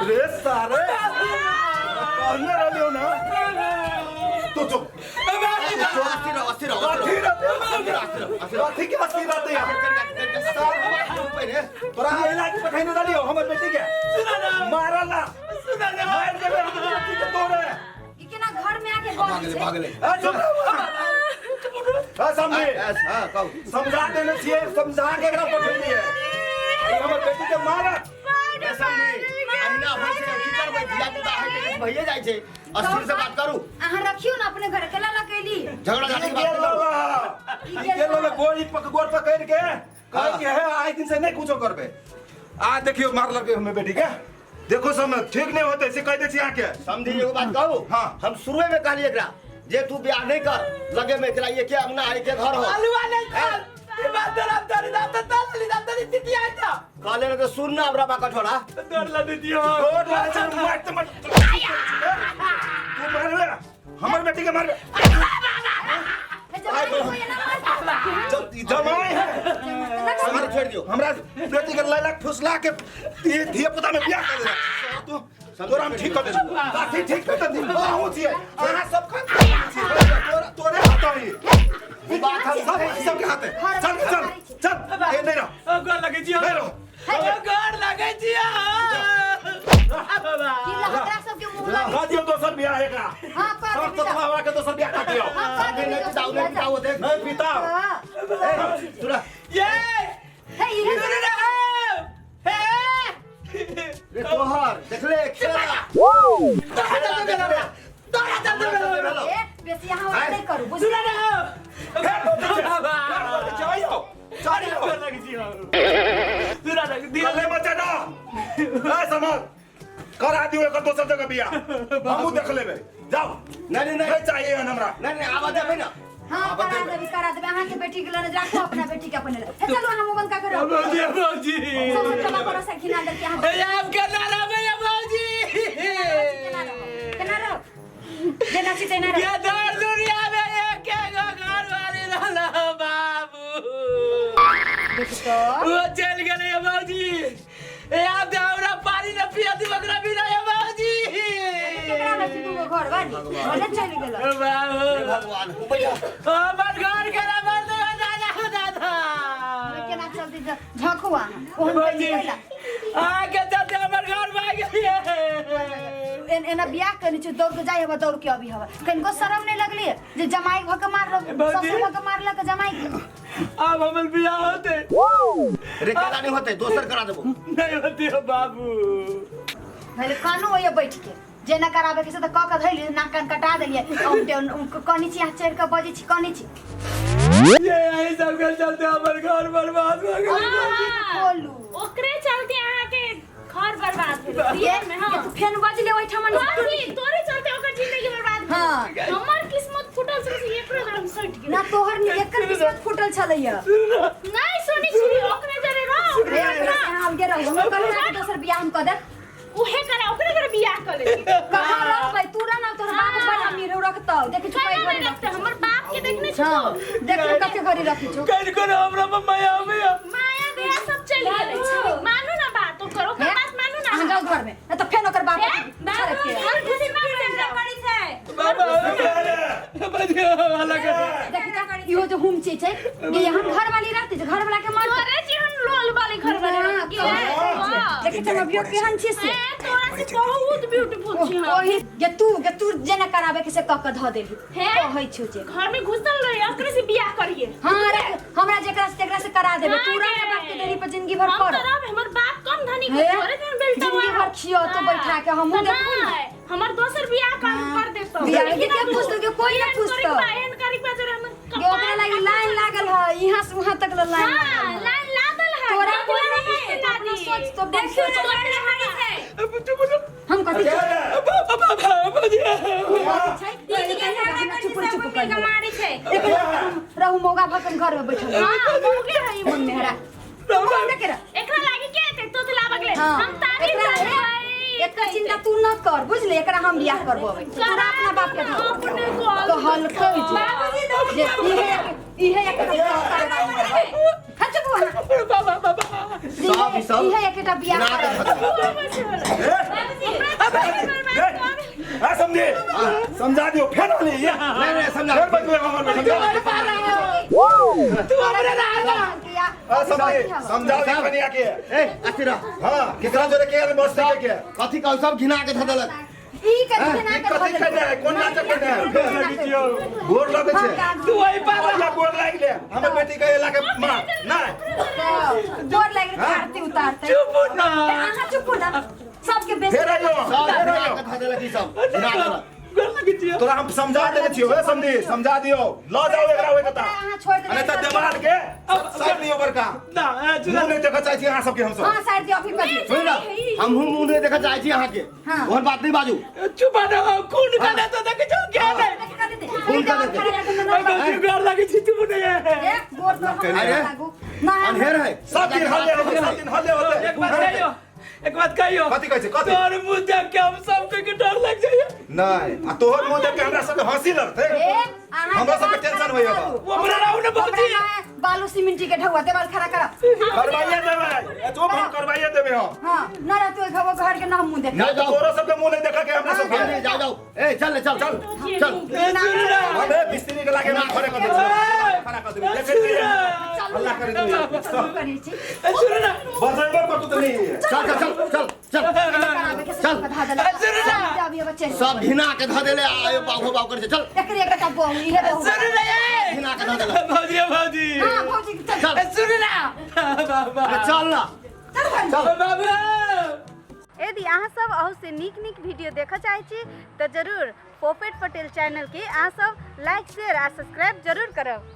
रे सारे कहने रहलियो ना तू चुप अस्थिर रहो, अस्थिर रहो, कथी रहते अस्थिर रहो, अस्थिर रहो, अस्थिर रहो। कथी के अस्थिर रहते यार सार पहिले तोरा एला के पठाइने रहलियो हमर बेटी के मारल ना मार देबे हमर बेटी के तोरे ई केना घर में आके भागले बजै छै भागले ए चुप रहो ए समझी हां कहू समझा देने छियै समझा के एकरा पठेलियै ई हमर बेटी के मारत ए समझी अहिना होइ छै की करबै धिया पुता है तऽ किछु भइए जाइ छै अस्थिर से बात करू अहाँ रखियौ ने अपने घर केला लऽ के एली झगड़ा झाटी ई के बात गेल नहि करू लाला ई गेल लाला गोड़ ई पक गोड़ पकड़ के कहै के है आइ दिन से नहीं कुछो करबे आ देखियो मारलक हमर बेटी के देखो सब ठीक नहीं होते से कह दे छी अहाँके समझी एगो बात कहू हाँ। हम शुरुए में कहलिए एकरा जे तू बियाह नहीं कर लगे में एकरा एके अंगना है एके घर हो अलुआ नहीं खाल दिमाग दराम दरी दाम तो तल ली दाम तरी तिति आ जा कहले ने तो सुन ना हमरा बा कठोरा डर ला दीदी हो गोड़ लागे छै मार त मार तू मारबे हमर बेटी के मारबे हे जमाई को एना मार चल ई जमाई है समझ छोड़ दियो हमरा बेटी के लैला फुसला के धिया पुता में बियाह कर देला तू तोरा हम ठीक कर दे काथी ठीक कर दे अहूँ छियै अहाँ सब का तोरा तोरे हाथ ही बात हम सब सबके हाथ है चल चल चल ए नहीं रहो ओ गोर लगे छी नहीं रहो ओ गोर लगे छी बाबा की लहकरा सबके मुंह लग कह दियौ दोसर बियाह एकरा हां कर सब देबी ततला हवा के दोसर बियाह कर दियौ हां कर नहीं देबी पिताओ नहीं पिताओ देख नहीं पिताओ हां सुना ये हे इहे सुन ना हे रे तोहर देखले खेला तोरा चलते भेलो तोरा चलते भेलो ए बेसी अहाँ ओना नहीं करू बुझ सुन ना बाबा चाहियो चाहियो गोर लगे छी सुन ना दिया गले मत ना ए समर करा दियो एकर दोसर जगह बियाह हमहू देख लेबै जाओ नहीं नहीं नहीं नहीं चाहिए एहन हमरा नहीं नहीं आवा देबै ना हां करा देबी करा देबी अहाँ के बेटी के लने राखू अपना बेटी के अपने लने हे चलू अहाँ मुगन का करो भौजी भौजी सब टमा करो से घिना दे के अहाँ ए आप के ना रहबे या भौजी केना रहो केना रहो जेना छी तेना रहो ये दर दुनिया में एक एगो घर वाली रहला बाबू देखी तो वो चल गेलै या भौजी ए आप दे हमरा पानी न पिया दी बकरा भी ना या भौजी केकरा में छी दूगो घर वाली भले चलि गेल बाबू हे भगवान भैया हमर घर के ना मर दे दादा दादा केना चलती झखू अहाँ ओहन भौजी पहिला आके चलते हमर घर भाग गेलियै एना बियाह करने छी दौड़ के जाय हवा दौड़ के अभी हवा कनिको शरम नहीं लगली जे जमाई भ के मारलक भौजी। ससुर भ के मारलक जमाई के आब हमर बियाह होते रे केना नहीं होते दोसर करा देबो नहीं होते हो बाबू भले कानू होइए बैठ के जे ना कराबे के से त क के धैली नाक कान कटा देलिए कनी छी अहाँ चढ़ि के बजै छी कनी छी ये यही सब के चलते हमर घर बर्बाद भऽ गेल खोलू ओकरे चलते अहाँ के घर बर्बाद भेल ये रियल में ये तू फेन बजले ओहिठाम कथी तोरे चलते ओकर जिंदगी बर्बाद भेल हाँ। हमर किस्मत फूटल छल से एकरो दम सटि गेल ना तोहर नि एकर किस्मत फूटल छलैया नहीं सुनी छी ओकरे जरे रह रे ओकरा से अहाँ अलगे रहू हमर कहलहुँ ना कि दोसर बियाह हम कऽ देब उहे करा ओकरे जरे बियाह कर ले कहाँ रहबै तू रह ना तोहर बाप बड़ा अमीर हौ रखतौ देखै छु केना पैघ नहीं घरे रखते हमर बाप के देखने छी हँ तू देखियौ कते घरे रखै छौ कनि कोनो हमरा पर माया आबैया माया दया सब चलि गेलै मानू ना बात ओकर ओकर बात मानू ना अहाँ जाउ घर में नहीं तऽ फेन ओकर बाप ए, छड़क के घर घुसी ना पड़ी छै बाबा बजियो अलग देखी तऽ इहो जो हुम छै जे यहाँ घर वाली रहतै जे घर वाला के मार तोरे जेहन लोल वाली घर वाली हाँ, की है? देखी तऽ अभियो केहन छै से ए, तोरा से बहुत ब्यूटीफुल छी हम ओही गे तू गे तू जेना कराबे के से कह के धऽ देली हे? कहै छौ जे घर में घुसल रही ओकरे से बियाह करिए हाँ हमरा जेकरा से तेकरा से करा देबे तू रह हाँ बाप के देरी पर जिंदगी भर हम कर तो रहब हमर बाप कम धनी हे? के तोरे जन बेल्टा जिंदगी भर खियो तो बैठा के हमहूँ देखू ना। हमर दोसर बियाह कर कर देतो बियाह के के पूछतो के कोई ना पूछतो। एहन करी बा जरा हमर गे ओकरा लागी लाइन लागल है यहाँ से वहाँ तक ला लाइन हां लागल है। लाइन लागल है तोरा कोई ना ना पूछते तो अपना सोच तो देखियो सोच। ना तोरे है हम कथी अरे चुप चुप कर मारी छै रहू मौगा भकन घर में बैठल हां मौगे है मन मेहरा मौगा के रह एकरा लागी के एते तोतला बगले हाँ। हम तारीफ एकरा करबै एकर चिंता तू न कर बुझले एकरा हम बियाह करबो तोरा अपना बाप के धर। अपने को कहलकै जे जे इहे इहे एकटा हाँ चुप हो बाबा बाबा सब ई सब इहे एकटा बियाह ना करब। के बाबूजी रे, हाँ समझे समझा दियो फेर आली ये नहीं नहीं समझा फेर बदले हमर में समझा तू हमरा रहा हाँ समझे समझा दे कनिया के ए अस्थिर रह। हाँ केकरा जोरे के मस्ती के के कथी कहू सब घिना के धऽ देलक ई कथी ना ई कथी करने है कोन नाटक करने है गोर लगै छै तू वही पार भैया गोर लागि ले हमर बेटी के एला के मार नहीं गोर लागि आरती उतारते चुप ना अहाँ चुप ना सबके बेस फेर आइयो सब फेर घिना आइयो के धऽ देलक ई सब घिना देलक गोर लगै छियौ तोरा हम समझा देने छियौ हे समझी समझा दियो ल जाओ एकरा ओइ कता अहाँ छोड़ देबै अरे त देवाल के साइड लियो बड़का ना मुंह नहीं देखऽ चाहै छी अहाँ सबके हम सब हां साइड दियो फिर कर दियो सुन ना हमहूँ मुँह नहीं देखऽ चाहै छी अहाँके हाँ। ओहन बात नहीं बाजू चुप ना खून का ना तो देख जो क्या नहीं कर दे फोन कर दे। बाबूजी गोर लगै छी चुप नहीं ए गोर तो हम अरे। लागू ना अन्हेर है सब दिन हल्ले होते सब दिन हल्ले होते एक बात कहियो एक बात कहियो कथी कहै छै कथी तोर मुंह देख के हम सब के डर लग जाइए नहीं आ तोहर मुंह देख के हमरा सबके हंसी लगतै ए अहाँ हमरा सबके टेंशन होइए बा वो हमरा रहू ना बाबूजी बालू सीमेंट के ढौआ देवाल खड़ा कर करवाइए देबै एतो हम करवाइए देबै हम हां न रहतु घर घर के ना मुंह देख नहीं जाओ तोरो सबके मुंह नहीं देखा के हमरा सबके नहीं जाओ जाओ ए चल ले चल चल चल ए, सुन ना अबे मिस्त्री के लागे ना खड़े कर दे खड़ा कर देबै देखै छियै हल्ला करै देबै चलू करै छी ए, सुन ना बजेबो करतौ तऽ नहीं चल चल चल चल चल कराबे के चल। सब धा सुन ना। अभी बच्चे सब घिना के धऽ देले आ ए बाबू बाबू करै छै चल एकरे एकटा बहु इहे बहु सुन ना ए घिना के धऽ देलक बाबूजी बाबूजी हां भौजी चल चल ए, सुन ना बाबा अरे चल ना चल भाई चल बाबा यदि अहाँ सब अहू से नीक नीक वीडियो देखऽ चाहै छी तऽ जरूर पोपेट पटेल चैनलके अहाँ सब लाइक शेयर आ सब्सक्राइब जरूर करब।